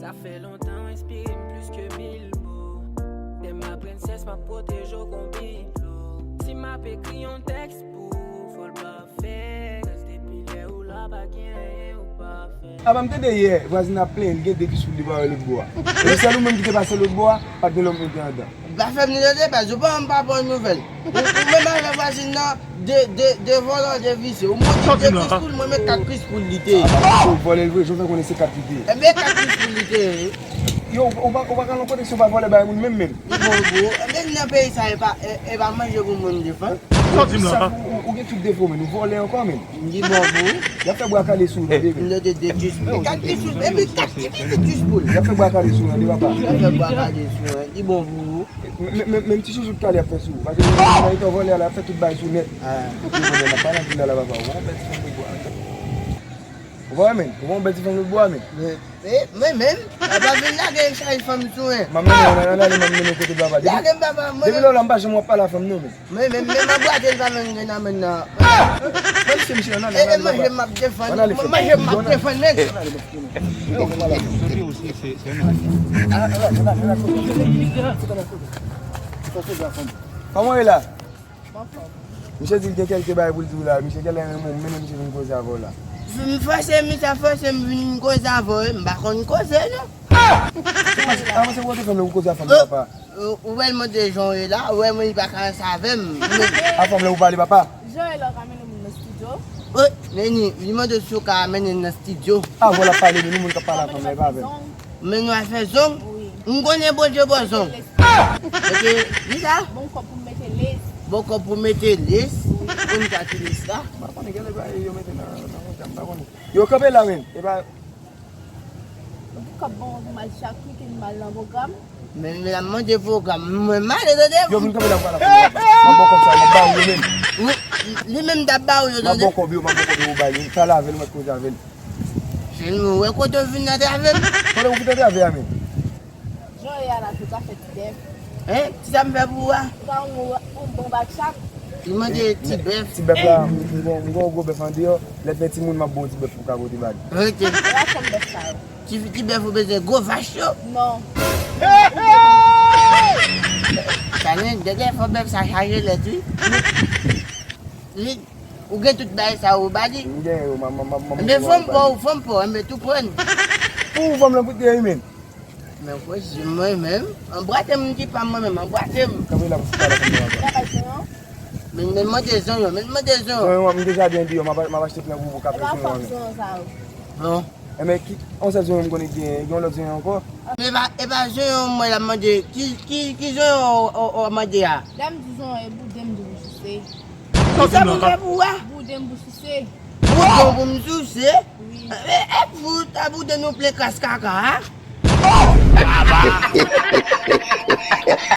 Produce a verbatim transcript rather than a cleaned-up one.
Sa fè lontan w enspire m plis ke mil mo. Dè m a prensès, m ap pwoteje w kon biblo. Si m ap ekri yon tèks pou ou, fò l pafè. Kòz depi lè ou la, pa gen anyen ou pa fè. Apa m tande yè, vwazin ap plenyen, li gen de pis pou li pa wè lòt bò a. E sèl ou menm ki te pase lòt bò a, pa t gen lòt moun ki te andan. Pa fè m ni tande, baz, ou pa, m pa pran nouvèl. Ou, ou menm avè vwazin nan, de, de, de vòlò, de visye. Ou mwen di de kris pou l, mwen menm kat kris pou l li te ye. Ou vòlè l vre, jan w fè konnen se kat li te ye. Ebyen, kat kris pou l li te ye. Yo, ou pa, ou pa ka nan kote si w pa vòlè bay moun menm menm. Li bon pou ou. Ebyen, nan peyi sa, e pa, e, e pa manje pou moun li fann. Ou, ou, ou gen tout defo, men ou vòlè ankò, men. Li bon pou ou. Y ap fè bwa kale sou ou, tande, men. M tande de kris pou l. Kat kris pou l. Ebyen, kat kris pou l. Y ap fè bwa kale sou ou, tande, papa. Y ap fè bwa kale sou ou, li bon pou ou. Men, men, men, men ti chouchou tout kalè ap fè sou ou. Paske nan etan vòlè a la, ap fè tout bagay sou nèt. Ah. Epi vòlè la, pa nan vil la, la, papa. Ou pa yon bèl ti fanm lòt bò a, men. Ou pa wè, men? Ou pa yon bèl ti fanm lòt bò a, men? Men, men, men, men. Apa vin lage yon chay fanm sou mwen. M ap mennen w, ann ale, m ap mennen w kote papa. Depi, lage m, papa, mwen. Depi lò la, m pa janm wè w ap pale a fanm, non, men. Men, men, men, m ap bwate l pa menm gen nan men nan. Mwen, se misye, ann ale, ann ale, papa. Manje m ap defann. Ann ale, manje m ap defann, men. Ann ale, ann ale. Kòman w ye la? Misye di l gen kèlke bagay pou l di w la. Misye genlè renmen w, mennen misye vin koze avè w la. M fòse misye fòse m vin koze avè w, m pa konn koze, non. Avanse, avanse, ou te fè m lè ou koze a fanm nan, papa. Ou, ou wè l mande jan w ye la, ou wè mwen li pa ka ranse avè m. A fanm lè ou pale, papa. Jan w ye la, ou ka mennen moun nan estidyo? Wi, Neni, li mande si w ka mennen l nan estidyo. Avan l ap pale de nou, moun k ap pale a fanm nan, e pa avè m. Men nou al fè zong? Wi. M konnen Bondye ba w zong. Ok, di sa? Bon kòb pou mete lès. Bon kòb pou mete lès. Wi. Ou konn sa ki lès la? M pa konnen, genlè bagay yo mete nan, nan, nan, m pa konnen. Yo kanpe la, men. E pa Kòb bon pou m al chak weekend, m al nan pwogram. Men, men, m ap mande pwogram. Mwen, m ale, tande. Yo vin kanpe la, m pale avè w. M ap ba w kòb sa, m ap ba w yo menm. Wi, li menm t ap ba w yo, tande. M ap ba w kòb yo, m ap ba w kòb yo, ou ba li. Pale avè l, ou mèt koze avè l. Chen, ou wè kote w vin antrave m? Kote ou vin antrave a, men? Jan w ye a la, tou ka fè ti bèf. Hein? Kisa m fè pou ou a? Ou ka yon, yon bon bak chak. Li mande ti bèf. Ti bèf la, m, m, m gen yon gwo bèf andeyò. Lè t fè timoun, m ap ba w ti bèf pou w ka pote ba li. Ok. E pa fòm bèf sa yo. Ti, ti bèf ou bezwen gwo vach yo? Non. Sa gen, dèdè fò bèf sa chaje lèt, wi. Li, ou gen tout bagay sa ou ba li? M gen yo, m, m, m, m, m. Enben, fò m ba w, fò m ba w, enben, tou pran. Pou ou, fò m lan koute, wi, men. Men kwè si mwen menm, anbwate m ki pa mwen menm, anbwate m. Kanpe la pou pale avè m, papa. Men, men mande zonyon, men mande zonyon. Zonyon an, m gen jaden deyò, m ap, m ap achte plant pou ou, pou kafe zonyon an. E pa fòm zonyon sa yo. Non. Enben, ki, yon sèl zonyon m konnen ki genyen, gen yon lòt zonyon ankò? Men e pa, e pa zonyon mwen l ap mande, ki, ki, ki zonyon w, w, w ap mande a? Lè m di zonyon, e bouden m di w souse. Kisa m fè pou ou a? Bouden m pou souse. Bouden pou m souse? Wi. E, e pou ta bouden nou plen kras kaka a?